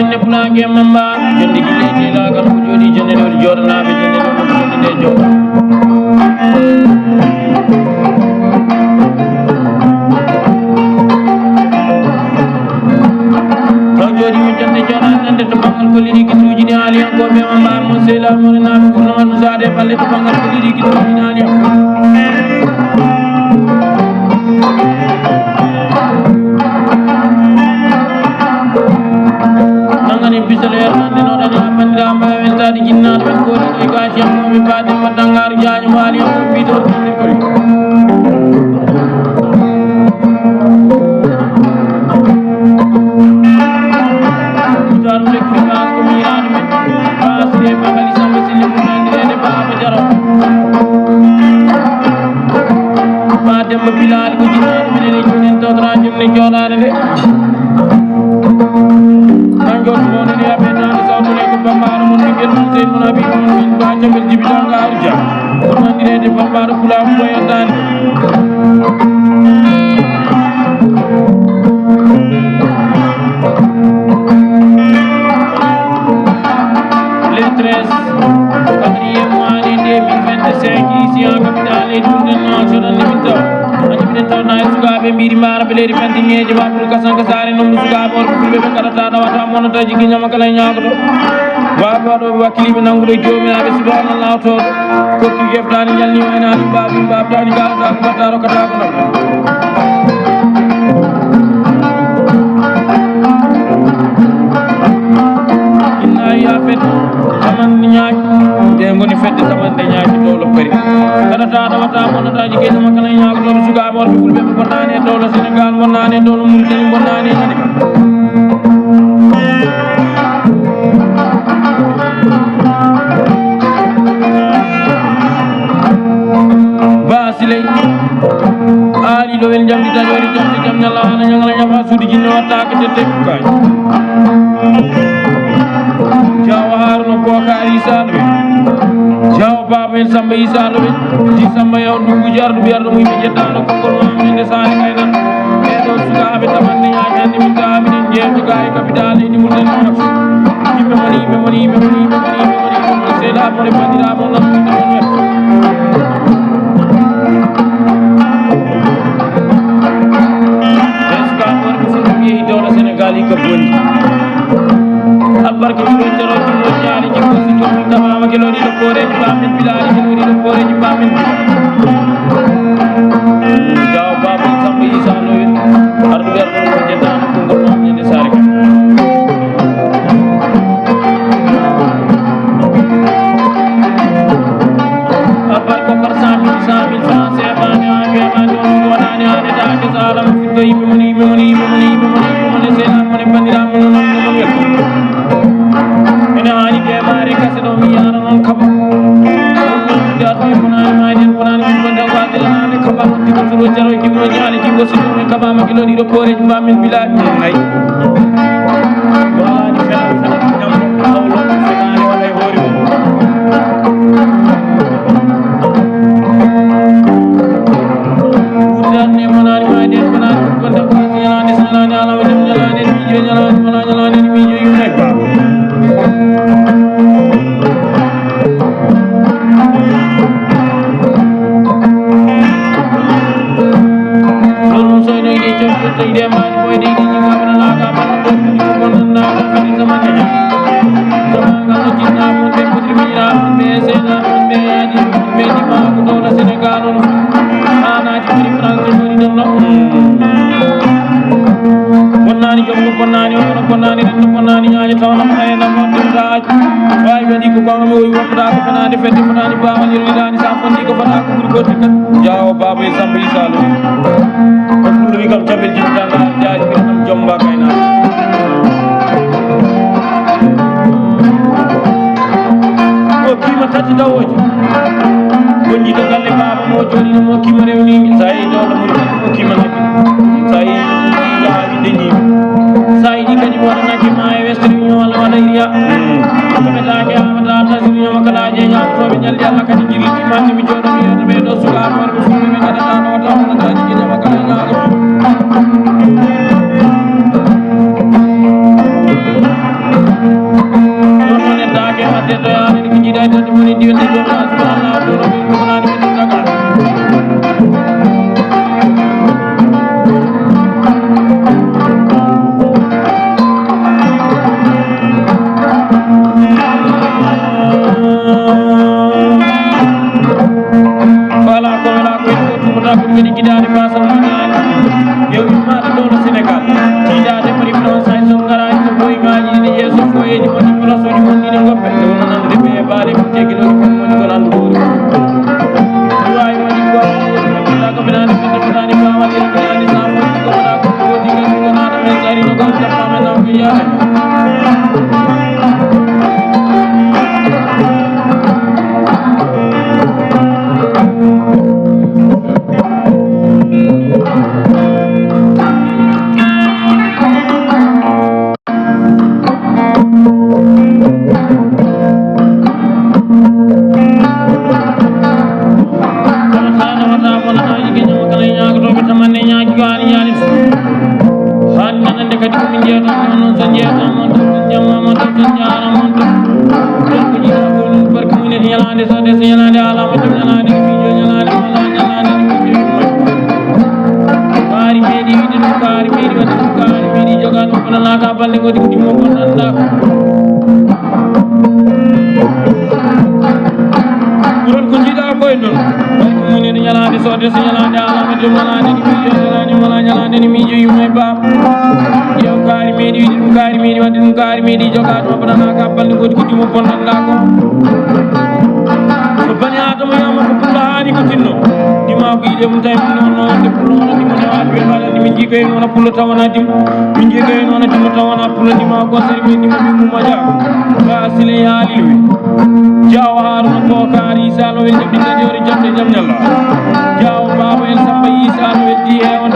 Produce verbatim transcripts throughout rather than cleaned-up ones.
Jonde pulaake mamba, jonde gille teelaagal ko jooɗi, jonde ɗo jooɗanaaɓe, jonde ɗo jonde nde jooɗo. Ɗo jooɗi mi jonde jooɗanande to banngal ko liɗi gisuuji ɗi haaliyankooɓe mamba, mo sela mo renaaɓe gouvernement no zaade balle to banngal ko liɗi gisuuji ɗi haaliyankooɓe. Nangani pisal yar nande no dani a bandira mbawi weltade jinnaɗo men koli ɗo e gaci am momi baden ma dangaru jaño wali am ko bito kori. Bitaru lekki bas ko mirano men. Basire babali sambe sille ko nandirede baba jaro. Ba demba bilal ko jinnaɗo men e junen tawtra jumne joɗade de. Nanjol moɗon yaɓe dande sawtone ko bambaro mon ɓinguel mon sey mon abi mon min ba jabel jibi danga arja. Ko nandirede bambaro pulamu ko yeddani. Le treize, quatrième mois de deux mille vingt-cinq, ici en capitale et tout le monde se donne le minto. Ani minen tawna e sukaaɓe mbiɗi mbaara ɓe leydi fantinneeji waɗɗum kasan ka saare noon sukaaɓe worɓe fulɓe ɓe kaɗata ɗawata monata jiggi ñama kala e ñaagoto. Waɗo waɗo ɓe wakkiliɓe nanngude joomiraaɓe subhanallah to. Kokki jeftani jalni waynaani mbaabi mbaabtani kalata ko batta rokkata ko ɗon. Inna ya fet. Tamanɗe ñaaki, ɗe ngoni fedde tamanɗe ñaaki dowlo Pari. Kala ta ɗawata bonnataaji kay tama kala ñaagotooɓe sukaaɓe worɓe fulɓe ɓe bonnaani e dowlo Senegaal, bonnaani e dowlo Muritani, bonnaani e Mali. Ba Siley, aali ɗo en jamdi taƴoore jamde jam ñalla haala ñagala ñafa suudu jinne wattaaka tette kukaaji. Jawo Haruna Bokari Salowe. Jawo Baba en Samba Isa Lowe. Di Samba yaw ndugu jardu biyardo mum ɓe jettano konngol ma hande sare kayna. Ɓeɗo sukaaɓe tamanne ñaajande min tawa minen jeeto ga e capital leydi mum tan. Yimɓe moni, yimɓe moni, yimɓe moni, yimɓe moni, yimɓe moni, yimɓe moni, seeɗa mone bandiraɓe on nan ɗum ɗum ɗum. Ɓen sukaaɓe worɓe fof ɗum yehi dowla Senegal hikka bonni. Albarka ɗum ɗo jaro ɗum ɗo ñaali jikko si joomum tamama ke lori ɗo pooreji bamin bilali ke lori ɗo pooreji bamin. Jawo Baba Samba Isa Lowe. Arɗo ɓe arɗo ko jettano konngol ma ñande sare kam. Abar ko par cent mille, cent mille francs C F A ne ha weɓani on wonani haaletaake so alam fitto yimɓe mon, yimɓe mon, yimɓe mon, yimɓe mon, yimɓe mon, e seyɗan mon, e nonno mon welto. Ene haali ke maare kase ɗo mi yara noon kaba. Jatmi bonani ma nden bonani min bonde waade lanaade kaba on tigi turo jaro jimno jaale jimno so ɗum e kaba ma kilo ɗiɗo pooreji ma min bilaaɗi. Ay. Walaani fela fela ñam hawlo fenaani wala e hoore mum. Wurdaani ne monaani ma e nden monaani gonda ko ñalaande sanaade alama jam ñalaande miijo ñalaande wala ñalaande miijo yumna e baaba. Ɗum soyno ide jom firta ide maani ko ede ide jikka bana naaka bana ɗo ɗum ko non naaka fini sama ne. Sama ngam jinna mon ɓe kudri miira mon ɓe sena mon ɓe yaadi mon ɓe dima ko dowla Senegal on. Ana jikki France ko ni ɗon no. Bonnaani jom ko bonnaani on bonnaani ɗum bonnaani ñaaje tawana mo ayna mon ɗum daaji. Waawi waɗi ko ɓaŋ mi woyi woppuɗa ko fenaande fedde fotaani baawani riraani sa fondi ko fota ko ɓuri gotti kan. Jaawo baaba e Samba Isa Lo. Ko kulli kam cabel jibta na jaaji ɓe ɗum jomba kayna. Ko kima tati dawoji. Wonji to galle baaba mo jooɗi mo kima rewni sa yi dawla mo kima na. Sa yi ya winde ni. Sa yi kadi wona na kima e westri ñool wala iriya. Ko ɓe taake amata tasiri ñooma kala je ñaamotooɓe ñalli Allah kadi jiri ɗi mande mi jooɗo mi yeeto ɓe ɗo sukaaɓe worɓe fulɓe ɓe gadata no wata wonata jiki ñooma kala ñaago. Hannde kadi ko min njeeyata on, noon so njeeyata on, tan so njammama, tan so njaarama on, tan. Tan ko jiiɗa ko ɗum, barke mum en ñalaande so des, ñalaande alaama jom, ñalaande miijo, ñalaande mala, ñalaande miijo. Kaari meeɗi wiide ɗum, kaari meeɗi waɗde ɗum, kaari meeɗi jogaa ɗum, kono laaka balɗe ngoɗi ko ɗum o bonɗanɗa. Ɓural ko jiiɗa ko e ɗon. Barke mum en ñalaande so des, ñalaande alaama jom, ñalaande ni miijo, ñalaande mala, ñalaande ni miijo yumma e baaba. Ƴeew kaari meeɗi wiide ɗum, kaari meeɗi waɗde ɗum, kaari meeɗi jogaa ɗum, abadana ka balɗe ngoɗi ko ɗum o bonɗanɗa ko. So bani Aadama yama ko pullo haani ko tinno. Ndima ko yiɗe mum tawi mum noon, noon wonde pullo wona ndimo ne waati ɓe mbaɗa ndi min jiiga e noon pullo tawana dim. Min jiiga e noon dimo tawana pullo ndima ko sari min ndima min mum maja. Ba sile yaali wi. Jaaw Haruna Bokar Isa no wel jaɓi dañoore jamde jam ñalla. Jaaw Baba El Samba Isa no wel di e on.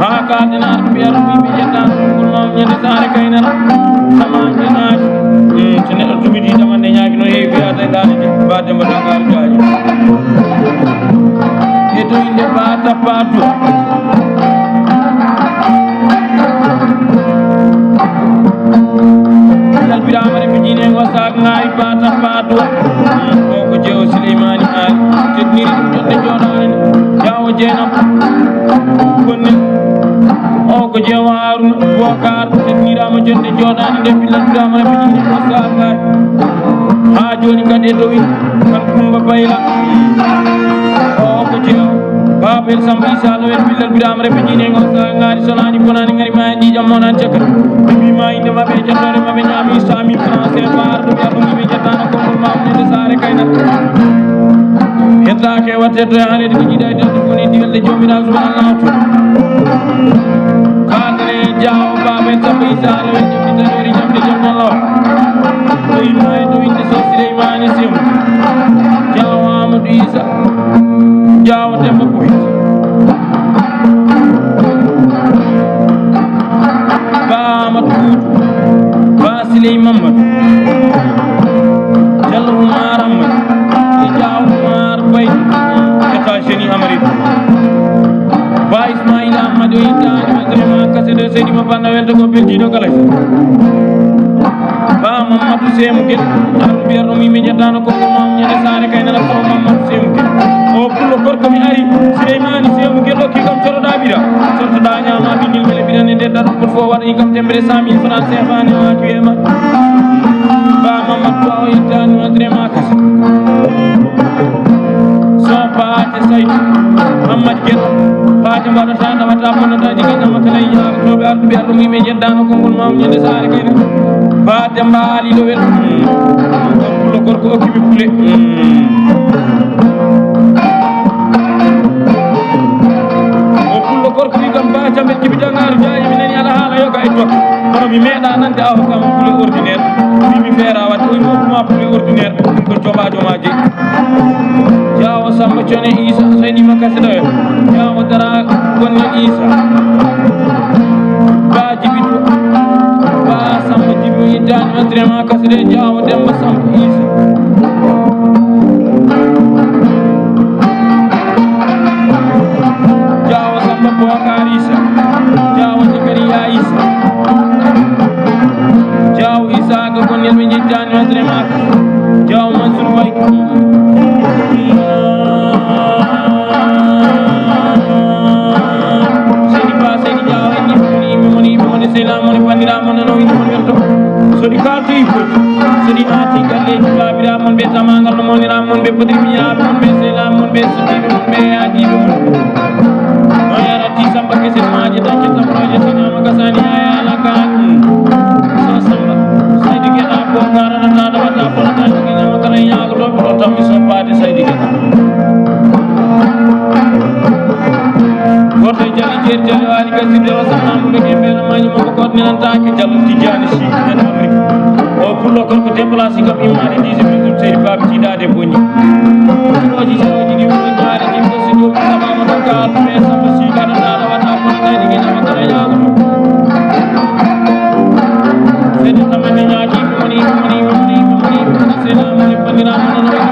Ha ka dina artu bi artu bi jetta. Kulma ñande saare kaynara. Sama ñande. Hmm, so neɗɗo tumidi tamande ñaaki no heewi wiyaade daande ba Demba Dakar jaaji. E to inde ba tappa duwa. Yalbiraama rebe diine ngo saak ngaari ba tappa duwa. O ko jeewo Suleymaani Aali. Teddiniri ɗum jonde jooɗaare nde. Jaawo Jeenam. Gonne. O ko jeewo Haaruna Bokar. Teddiniraama jonde jooɗaare nde. Yalbiraama rebe diine ngo saak ngaari. Haa jooni kadi e dow kan Kumba Bayla. O ko jeewo. Babel Samba Isa no en billal biraama rebe diine ngo sa ngaari sonaani bonaani ngari ma en jam monan cakka. Bi ma inde maɓɓe e jattoore maɓɓe ñaami sa mille francs C F A arɗo ɓe arɗo mum ɓe jettano konngol ma wonde saare kayna. Heddaake watte to e haalede ko jiiɗa e derde foni diwelde joomiraaɗo subhanahu wa ta'ala. Kadre Jaawo Baba Samba Isa Lawe jabbi taƴoore jamɗe jam Allah. Ko imma e to inde so Sileymaani Sew. Jaawo Amadou Isa. Jaawo Demba Boy. Ba Amadou Kuutu. Ba Siley Mamadou. Jallo Umar Amadou. E Jaawo Umar Bay. États-Unis Amérique. Ba Ismaila Ahmad o yittaani ma vraiment kase de seydi mo banna welde ko beldiiɗo kala. Ba Mamadou Semu Gel, arɗo mbiyatno mi mi jettano konngol ma ñande saare kayna la ko Mamadou Semu Gel. O pullo gorko mi ari, Sileymaani Semu Gel okki kam coroɗa bira. Sortoɗa ñaama bindil mele bira ne nder daɗo pour fo waɗa kam tembe cent mille francs C F A ne waati e ma. Ba Mamadou o yittaani ma vraiment kase. So Paate Saydu Mammad Geno, Paate mbaɗata nawata bonnataji gañama kala yaha toɓe arduɓe arɗo mum e jeddano konngol maw ñande saare kayna. Paate mbaali ɗo wel. Pullo gorko okki mi pule. O pullo gorko wi kam ba jamel jibi dangaru jaaji mi nani ala haala yoga e tokk. Kono mi meeɗa nande aho kam pule ordinaire. Wi mi feera wadde o wi mo kuma pule ordinaire. Ɗum ko joma joma jeyi. Jaawo Samba Cone Isa, Seydi Makasi ɗo. Jaawo Dara Gonne Isa. Ba Jibitu. Ba Samba Jibi Itani Matrema Kasre Jaawo Demba Samba Isa. Jaawo Samba Bokar Isa. Jaawo Jakariya Isa. Jaawo Isa ga Gonne ɓe jettani Matrema. Jaw Mansour Mbaye. Seydi Ba, Seydi Diaw, en yimɓe mon, yimɓe mon, yimɓe mon, e sehilaaɓe mon, e banndiraaɓe mon, nano, yimɓe mon werto. So ɗi kaaltoyi foti, so ɗi naati galleeji baabiraaɓe mon, ɓe tamaangal no mawniraaɓe mon, ɓe potirmi yaaɓe mon, ɓe sehilaaɓe mon, ɓe suddiiɓe mon, ɓe yaadiiɓe mon. No yarati Samba Kese maaje, dañce tamrooje, so ñaama gasaani, yaaya alaa gaani. So Samba, Seydi Geɗa, ko ngaranata, ɗo waɗa, ko ɗo dañce, ko ñaama kala, yaago ɗo, ko ɗo tammi, so baade, Seydi Geɗa. Goto Président Ousmane Amadou Kébé no maaji mo ko coordinantaake Diallo Tidiane Sy en Amérique. O pullo gorko déplacé kam immaade dix minutes seydi Baaba Tiidaade Boñi. Sirooji sirooji ɗi wuro ñaari ɗi ko si ɗum kamama ɗo kaalu me Samba Sy kada dara wata ko taji gina mo kada ñaago. Seydi Samba ne ñaaki ko moni ko moni ko moni ko moni ko moni seydi Amadu bandiraama no no ko.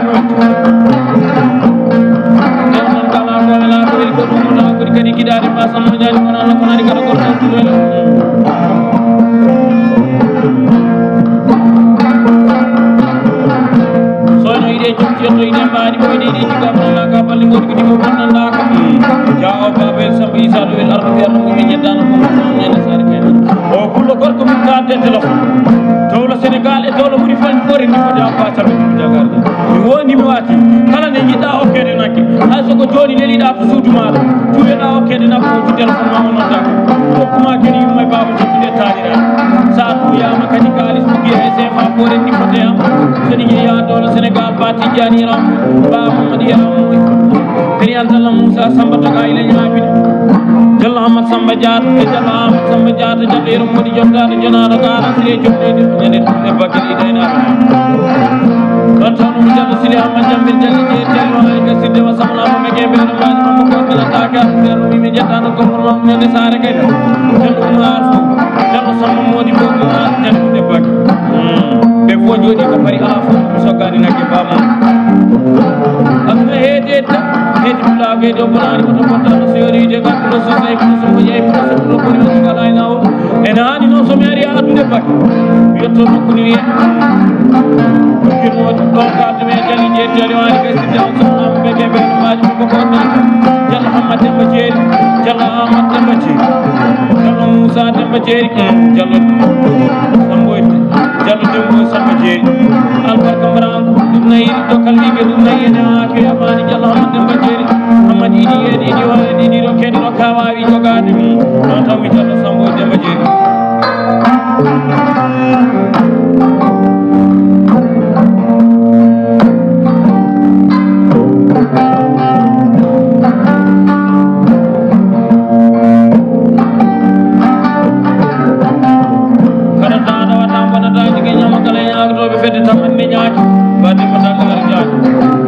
Nden noon kala ko wela ko weli ko ɗum wona ko kadi gidaade ma Samba ñaani kono Allah ko nani kada ko ɗum wela. Sono ide jumti to ide mbaadi boyde ide jiga bana ka balli ngol gidi mo bana ndaka. Jaawo babe Samba Isa do el ardo ya no mi jeddan ko mo ñande sari kay. O pullo gorko min ka de téléphone. Dowla Sénégal e dowla muri fan fori ni ko da ba tabe dagar. Mi woni mi wati kala ne yida o kede nakke. Hay so ko joni leli da to suudu ma do. Tuwe da o kede nakko to téléphone ma on da. Ko kuma kedi yumma baba to tude tanira. Sa tu ya makani kalis bugi e sefa fori ni ko te am. Seni ya dowla Sénégal ba Tidiane Yaram, ba Mamadou Yaram. Kadi Yantalla Moussa Samba Toga ila ñaabina. Jallo Amadou Samba Diatta, e Jallo Amadou Samba Diatta, Jallo Yero Modi Jottaade, Jonaano Gaara, Sire Jottaade, ñande ɗum e Bakary Daynaɓe. Ɗon tan ɗum Jallo Sile Amadou Jambil Jalli Jeeri Jallo Aali Gasirde wa Samla mo Mege Mbeɗo Maaji Mambo Ko Mina Taka, Jallo Mimi Jettaano Ko Murma Ñande Saare Kayta. Jallo Umar Fu, Jallo Samba Modi Bo Umar, Jallo Debaki. Ɓe fof jooɗi ko pari alaa fof ɗum soggaani nagge baamun. Aduna heedi edda, heedi pulaagu heedi o bonaani woto pottaano so yoriide ngal ɗum so sayi ɗum so moƴƴi ay ɗum so ɗum ko ɗum kala ay nawo. Ene haani noon so mi ari addude baki. Mi yetto nokku ni wiye. Ɗum ɗon kalde men jali jeeri jali waani kay sidde on so am ɓe ɓe ɓe maaji ko ko ko. Jalla Hamma Demba Jeeri, Jalla Hamma Demba Jeeri. Jalla Moussa Demba Jeeri, Jalla Samboy. Jallo Dembo Samba Jeeri. Albarka Mbarangu, ɗum nayi dokkal liɓe, ɗum nayi ene haa ke amaani Jallo Hamma Demba Jeeri. Hamma ɗiɗi e ɗiɗi o e ɗiɗi ɗo keɗi ɗo ka waawi jogaade mi. Noon taw mi Jallo Sambo Demba Jeeri. Kada dada wata bonata jike ñama kala ñaagotooɓe fedde tamanne ñaaki. Badde mo dangare ñaaki.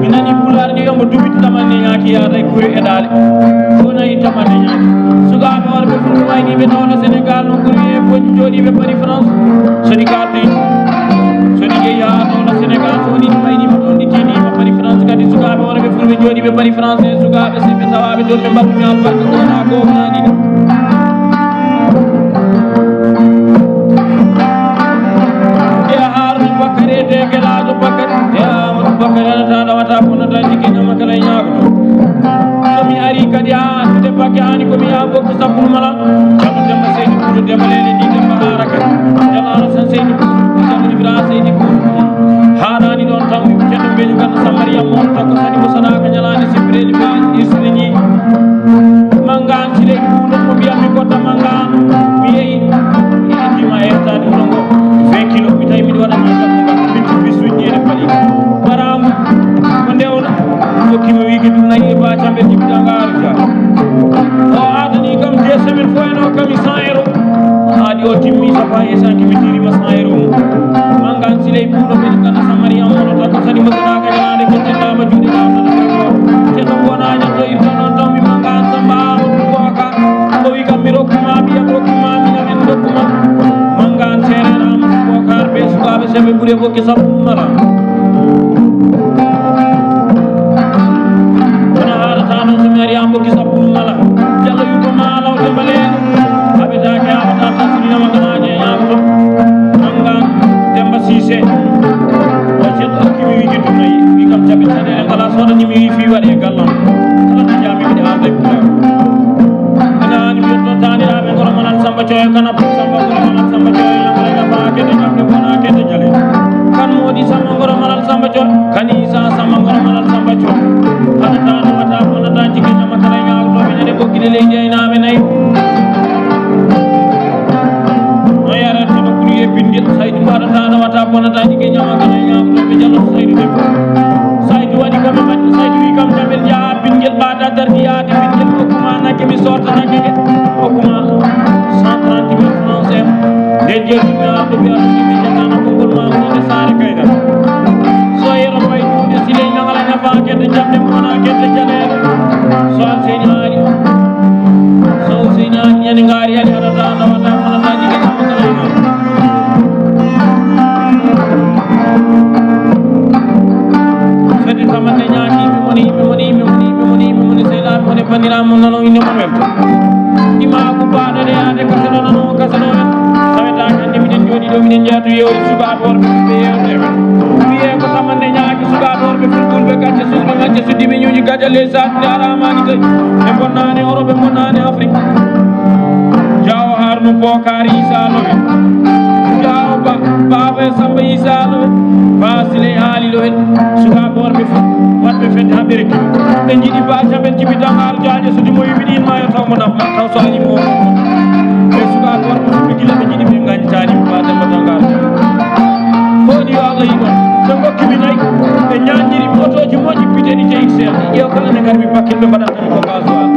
Mi nani pulaar ni yombo dubiti tamanne ñaaki yaada e kuri e ɗaale. Ko nayi tamanne ñaaki. Sukaaɓe worɓe fulɓe wayniiɓe tawno Sénégal no kuri e boñi jooɗiiɓe Paris France. Soni gardi. Soni jeyi haa tawno Sénégal so woni ɗi wayniima toon ɗi tiiɗiima Paris France kadi sukaaɓe worɓe fulɓe jooɗiiɓe Paris France e sukaaɓe seyɓe tawaaɓe toon ɓe mbaɗtumi albarka ko wona ko wonani. Nde Haaruna Bakari e Degelaajo Bakari, nde Amadou Bakari ana taa ɗawata bonata jigge ñama kala e ñaagoto. So mi ari kadi haa addude bakke haani ko mi yaa bokko sabburu mala. Jallo Demba Seydi Buuɗo, Demba Leele Di, Demba Haara kadi. Jallo Alasan Seydi Buuɗo, Jallo Ibrahima Seydi Buuɗo. Haarani ɗon taw mi ceɗɗo mbeñu ganda Samariya mo on takko sani mo sadaka ñalaande sippireeji mbeɗi irsini ñi. Mangaan Siley Buuɗo mo mbiyatmi goɗɗo mangaan. Mi yehi. Mi anndi ma yettaade wuro ngo vingt kilo. Mi tawi miɗo waɗa ma janngo ngal. Min tuppi suuɗi ene paɗi. Baraangu ko ndewna. Hokkimi wiiki ɗum nayi e bacamɓe jibta ngaaru ja. O aadani kam deux semaines fof en o kami cent euros. Haadi o timmi sappa e cinq mi tirima cent euros mum. Mangaan Siley Buuɗo ɓe ganda Samari am mono takko sani mo sona ka yalaade kecce lama juuɗe lama. Te ɗum wona ñatto irta noon taw mi mangaan Samba Amadou Boubacar. O wi kam mi rokkuma ɓiyam rokkuma mi amen rokkuma. Mangaan seereer Amadou Boubacar ɓe sukaaɓe sembe ɓuure bokki sappo mum mala. Kono haɗata noon so mi ari an bokki sappo mum mala. Jallo yubbo ma alaw de baleeɗo. Haɓetaake haɓata tasiri nama ganaaje e ñaago to. Mangaan Demba Siise. O ceɗɗo okkimi wiide ɗum nayi. Wi kam jaɓi caɗeele ngala soodani mi wi fii waɗe gallam. Kala ko jaami miɗe arda e pulaar. Ina haani mi yetto taaniraaɓe ngoro manal Samba Coyo kana Samba ngoro manal Samba Coyo yangara yafa kete jamde bona kete jale. Kan moodi Samba ngoro manal Samba Coyo. Kan Isa Samba ngoro manal Samba Coyo. Haɗata no wata bonata jike jama kala ñaawto ɓe ñande bokkide leydi aynaaɓe nayi. No yarati no kuri e bingel Saydu mbaɗata no wata bonata jike jama kala ñaawto ɓe jallo Saydu debbo. Saydu waɗi kam e majji Saydu wi kam jaɓel jaa bingel ɓaata dardi yaade bingel ko kuma Ke mi sortanake ke, hokkuma cent trente mille francs C F A. Nden jeeɗiɗo arɗo mbiya ɗum yimɓe janngaama konngol ma wonde saare kayna. So yero fay ɗum e sile ñagala ñafa kedde jamɗe mo wona kedde jaleeɗe. So Alseyni Aali, so Alseyni Aali ñande ngaari Aali haɗata nawata wonata jigge. Fedde tamande ñaaki, mi woni, mi woni, mi woni, mi woni, mi woni, mi woni, sehilaaɓe, mi woni, banndiraaɓe, mon nano, innde mon welto. Ima ko baaɗo ɗe yaade kasano nano, kasano en. Tawata hannde miɗen jooɗi ɗo, miɗen jeya to yewde sukaaɓe worɓe, ɓe yewte ɓe. Wiyee ko tamande ñaaki sukaaɓe worɓe, fulɓulɓe, gacce, suusɓe, majje, suddiiɓe, ñuuji, gajal, ley saatude, haraamaani tawi. Ɓe bonnaani Europe, ɓe bonnaani Afrique. Jaawo Haaruna Bokaari Isaa Lowe, Jaawo Ba, Baaba e Samba Isaa Lowe, Ba Siley Aali Lowe, sukaaɓe worɓe fof, waɗɓe fedde haɓere kii. Ɓe njiɗi Ba Jabel Jibi Dangar Jaaje, so dimo wiɗi in ma yo taw mo nafma, taw so ari mo. Ɓe sukaaɓe worɓe fof ɓe gila ɓe njiɗi ɓe ngañtaani Ba Demba Dangar Jaaje. Ko woni yo Allah yiɗo, ɓe ngokki mi nayi, ɓe ñaanjiri mi otooji moƴƴi, piteɗi T X L, ƴeew kala ne ngarmi bakkil ɓe mbaɗata. Ko gasoil.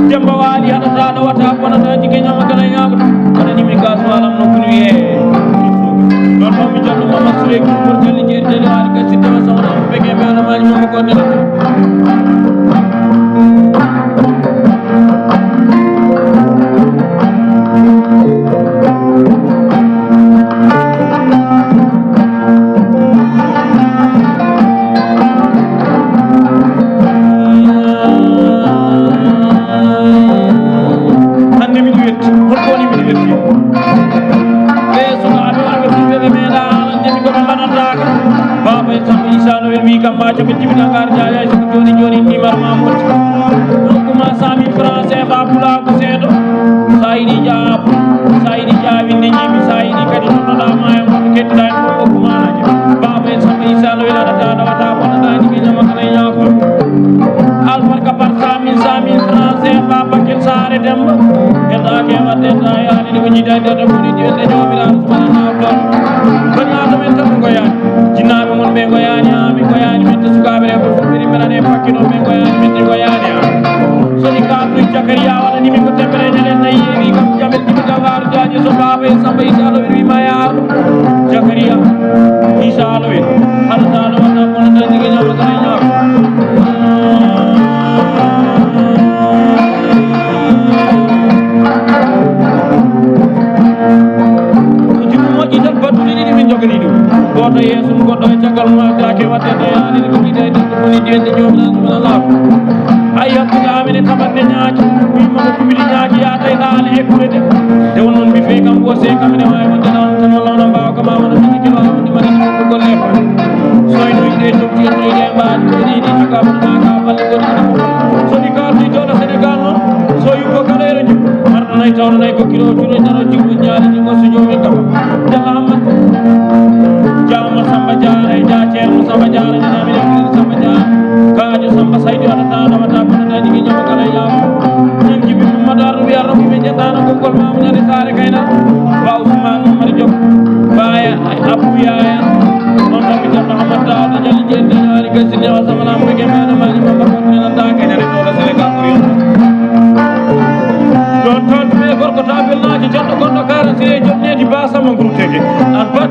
Demba Waali haɗata ɗo wata bonata jike ñama kala ñaago. Waɗani mi gasoil am no kunu ye. Ɗon ɗo mi jallu Mama Sule Gil Mor Jalli Jeeri Jali Waali Kasi Dema Sama Dama Bege Mbe Adamaaji Mama Konde Dama. Hannde miɗo welti, holko woni miɗo welti? Ɓe sukaaɓe wonɓe fulɓe ɓe meeɗa haalande mi kono mbaɗantaaka. Baaba en Samba Issa no welwi kam ma joɓe jibina ngar jaaya e soko jooni jooni ni mar ma moƴƴi. Hokkuma cent mille francs C F A pulaagu seeɗa. Sa yiɗi jaabu, sa yiɗi jaawinde ñiibi, sa yiɗi kadi noddoɗa ma e moto kedduɗa e fof ko kumanaje. Baaba en Samba Issa no welanata nawata bonata ni ɓe ñama kala e ñaako. Albarka par cent mille, cent mille francs C F A Bakel Saare Demba. Heddaake e wadde hedda e haalde ko jiida e nder ɗo moni diwende Joomiraaɗo subhanahu wa taala. Bani Adama en tan ko yaani. Jinnaaɓe mon ɓe ngoyaani haa mi ngoyaani min to sukaaɓe rewɓe fof mbiɗi mbeɗa e pakkino ɓe ngoyaani min to ngoyaani haa. So ɗi kaartuy Jakariya waɗani min ko tembereeje ɗen nayi yeewi kam jamel jibi dawaaru jaaje so baaba e Samba Issa Lowe wiima yaaro. Jakariya Issa Lowe haɗataano wonno kono tan jigi ñaama tan e ñaama. Ko juɓɓi moƴƴi tan battuɗi ɗiɗi min joganii ɗum. Gooto e yeeso mum, goɗɗo e caggal mum, addaaki waɗde nde yaani ko gida e ɗiɗi woni diwende Joomiraaɗo subhanahu wa taala. Ay hakkunde amen e tamanne ñaaki, min momo kumidi ñaaki yaata e ɗaale e kure de. Nde won noon mbi fey kam wose kam ene waawi wonde noon tan walla wona mbaawa kam a wona mini kilo a wonde mari ko golle ko. Soyno yiɗe jokki e toyde e mbaadi ko ɗiɗi cuka wona ka balle ko ɗiɗi. So ɗi kaarti jooɗo Sénégal noon, so yumbo kala ero jum. Marɗo nayi tawno nayi ko kilo juuɗe taro jumbo ñaali jumbo so joomi kam. Jalla Hammat. Jaama Samba Diarra e Dia Ceerno Samba Diarra, ñanaami rewɓe Samba Diarra. Gaajo Samba Saydu haɗata nawata bonata jigi ñama kala e yaama. Ñen jibi Mamadou Arɗo wiya rokki ɓe ƴettaano konngol maamu ñande saare kayna. Ba Ousmane Mamadou Diop. Baya Abou Yaya. Noon tan mi ceerno Hammat Daado Jali Jeedde Ñaali Gasinde o Samana Mboy Gembe Adamaaji Mamba Kontinentaake ñande ɗo Sénégal ɓuri on. Ɗon tan ɓe gorko tabel naajo janɗo gonɗo kara sire jom needi ba sama groupe tege. An ba